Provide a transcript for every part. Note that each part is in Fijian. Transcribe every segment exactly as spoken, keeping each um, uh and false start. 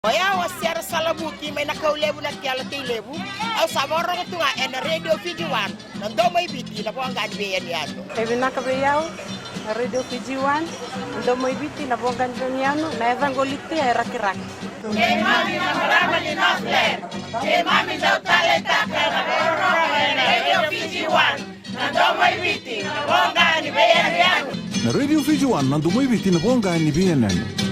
O yau o Sera Salavuki mai na Kaulevu na Kela Teilevu. Au sa vakarorogo tu ga ena Radio Fiji One, na domo i Viti, na voqa ni veiyanuyanu. E vinaka vei au na Radio Fiji One, na domo i Viti, na voqa ni veiyanuyanu, na yacaqu o Litia e Rakiraki. Keimami na marama ni Northland, keimami dau taleitaka na vakarorogo ena Radio Fiji One, na domo i Viti, na voqa ni veiyanuyanu. Na Radio Fiji One, na domo i Viti, na voqa ni veiyanuyanu.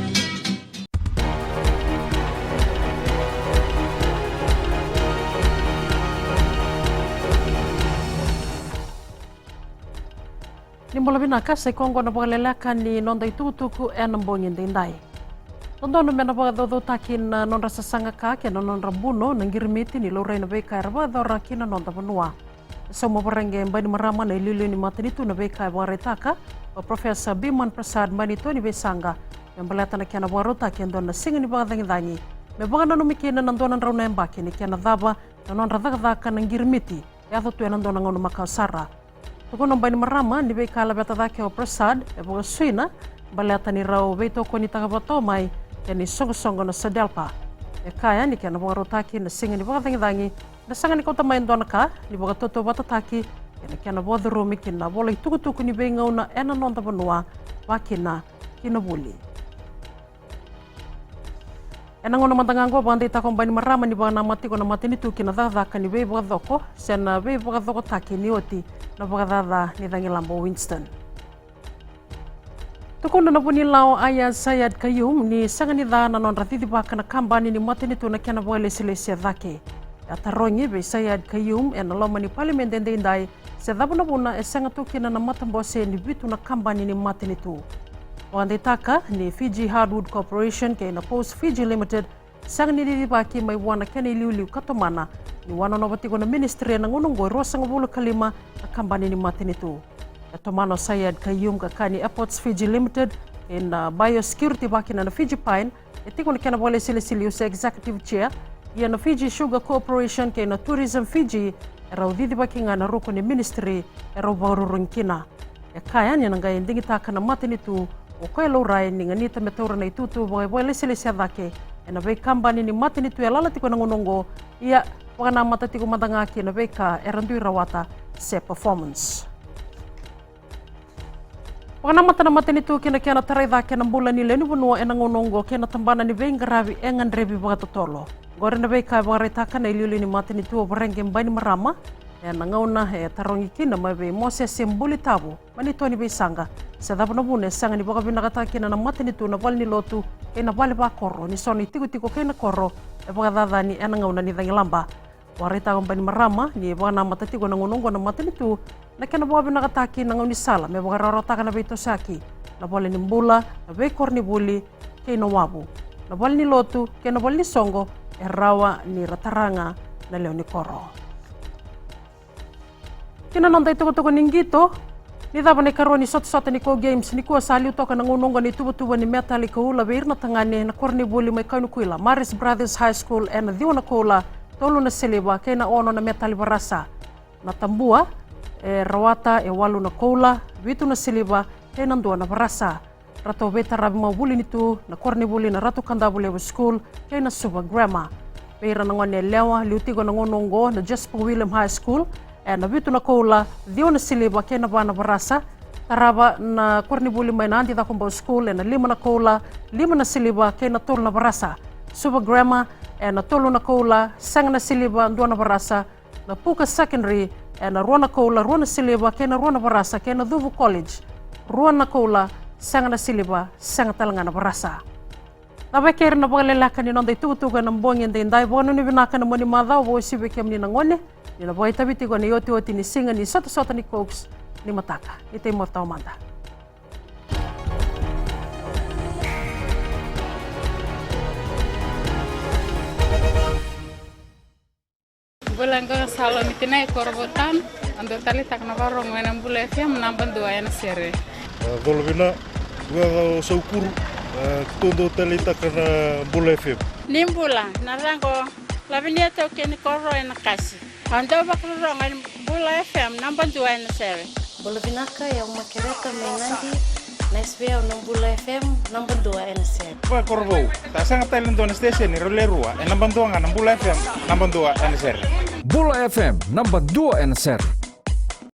Ni bula vinaka, sa i koya oqo na vakaleleka ni noda itukutuku ena bogi edaidai. Dodonu me na vakacaucautaki na nodra sasaga ka kei na nodra buno na qirimiti ni laurai na veika era vakayacora ki na noda vanua. E sauma vakareqe e Bainimarama na iliuliu ni matanitu na veika e vakaraitaka o Professor Biman Prasad Manito ni veisaqa me baleta na kena vakarautaki e dua na siga ni vakacagicagi me vakananumi kina na dua na drau na yabaki ni kena cava na nodra cakacaka na qirimiti e yaco tu ena dua na gauna makawa sara. Tukuna o Bainimarama ni veika e laveta cake o Prasad e vakasuina baleta ni rau veitokonitaka vata mai kei na isoqosoqo na SODELPA. E kaya ni kena vakarautaki na siga ni vakacagicagi na sega ni kauta mai e dua na ka ni vakatautauvatataki kei na kena vakacurumi ki na vola itukutuku ni veigauna ena noda vanua, vakakina ki na vuli. Ena gauna mada ga oqo, vakadeitaka o Bainimarama ni vakanamata tiko na matanitu ki na cakacaka ni veivakacoko se na veivakacokotaki ni oti na vakacaca ni cagilaba o Winston. Tukuna na vunilawa o Aiyaz Sayed-Khaiyum ni sega ni ca na nodra cicivaka na kabani ni matanitu na kena vakalesilesi e cake. E a tarogi vei Sayed-Khaiyum ena loma ni palimedi edaidai se cava na vuna e sega tu kina na matabose ni vitu na kabani ni matanitu. Vakadeitaka ni Fiji Hardwood Corporation kei na Post Fiji Limited sega ni cicivaki mai vua na kena iliuliu ka tomana ni wanonova tiko na ministry ena gauna oqo e ruasagavulu ka lima na kabani ni matanitu. E tomana o Sayed-Khaiyum ka kaya ni Airports Fiji Limited kei na Biosecurity vakakina na Fiji Pine e tiko na kena vakalesilesi liu se executive chair, ia na Fiji Sugar Corporation kei na Tourism Fiji e rau cicivaki ga ena ruku ni ministry e rau vakarurugi kina. E kaya ni na qai digitaka na matanitu o koya e laurai ni ganita me taura na itutu vakalesilesi e cake ena veikabani ni matanitu e lala tiko ena gauna oqo, ia vakanamata tiko mada ga ki na veika era dui rawata se performance. Vakanamata na matanitu ki na kena tarai cake na bula ni lewe ni vanua ena gauna oqo kei na tabana ni veiqaravi e gadrevi vakatotolo. Oqori na veika e vakaraitaka na iliuliu ni matanitu o Voreqe Bainimarama ena gauna e tarogi kina mai vei Mosese Bulitavu Manito ni veisaqa se cava na vuna e sega ni vakavinakataka kina na matanitu na valenilotu kei na vale vakoro ni so na itikotiko kei na koro e vakacacani ena gauna ni cagilaba. Vakaraitaka o Bainimarama ni vakanamata tiko ena gauna oqo na matanitu na kena vakavinakataki na gaunisala me vakarawarawataka na veitosoyaki, na valenibula, na veikoronivuli kei na wavu, na valenilotu kei na valenisoqo e rawa ni ra tara ga na lewe ni koro. Ki na noda itukutuku ni qito, ni cava na ikarua ni sotasota ni Kou Games nikua sa liu toka ena gauna oqo na ituvatuva ni metali koula vei ira na tagane na koronivuli mai Kaunakuila, Marist Brothers High School, ena ciwa na koula, tolu na siliva kei na ono na metali varasa. Na Tabua e rawata e walu na koula, vitu na siliva kei na dua na varasa. Ratou veitaravi mai Vuli ni tu na koronivuli na Ratu Kadavulevu School kei na Suva Grammar. Vei ira na gone yalewa, liu tiko ena gauna oqo na Jasper William High School ena vitu na koula, ciwa na siliva kei na va na varasa. Tarava na koronivuli mai na Adi Cakobau School ena lima na koula, lima na siliva kei na tolu na varasa. Suva Grammar ena tolu na koula, sega na siliva, dua na varasa. Na Puka Secondary ena rua na koula, rua na siliva kei na rua na varasa, kei na Cuvu College rua na koula, sega na siliva, sega tale ga na varasa. Cava e keri na vakaleleka ni noda itukutuku ena bogi edaidai. Vakanuinui vinaka ena mua ni macawa, vakauasivi vei kemuni na gone ni na vakaitavi tiko ena iotioti ni siga ni sotasota ni Cox ni mataka. Ni tei moce taumada. Bula, qo ga Salomi Tinai, Korovou Town. Au dau taleitaka na vakarorogo ena Bula F M naba dua ena sere. A, cola vina, qo ga o Saukuru, a, keitou dau taleitaka na Bula F M. Ni bula, na yacaqu o Lavinia Taukei ni Koro ena Kasi. Au dau vakarorogo ena Bula F M naba dua ena sere. Bula vinaka, o yau Makereta mai Nadi. Nice vei au na Bula F M, naba dua ena sere. Vakakorovou, sa sega tale na dua na station ni rau le rua, e naba dua ga na Bula F M, naba dua ena sere. Bula F M, naba dua ena sere.